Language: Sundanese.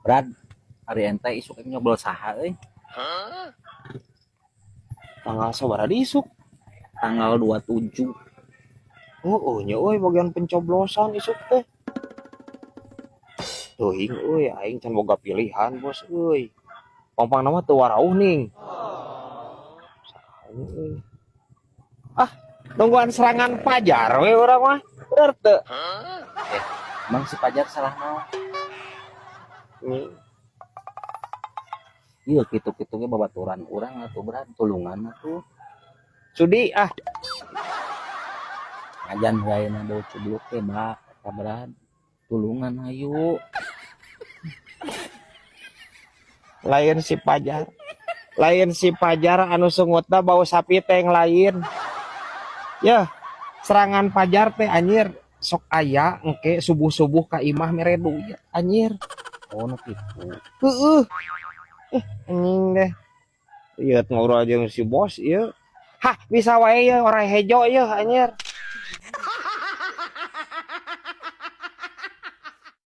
Brad, ari ente isuk nyoblos saha euy? Tanggal sabaraha isuk? Tanggal 27. Oh, nya euy, bagian pencoblosan isuk teh. Teuing euy, aing can boga pilihan, Bos euy. Pangpangna mah teu warauh ning. Saha euy? Ah, nungguan serangan Pajar we urang mah. Bener teu? Emang si Pajar salah naon? Iya, kitu-kitu ge babaturan urang atuh, Brad, tulungan atuh. Sudi ah. Ajan wae na bau cubluk teh bak eta, Brad. Tulungan hayu. Lain si Pajar. Lain si Pajar anu sungutna bau sapi teh yang lain. Ya, serangan Pajar teh anjir sok aya engke subuh-subuh ka imah mere duit anjir. Oh, nu kitu. Heeh. Eh, anjing deh. Iya, ngobrol aja si bos ieu. Hah, bisa wae ya orang hejo ieu anjir.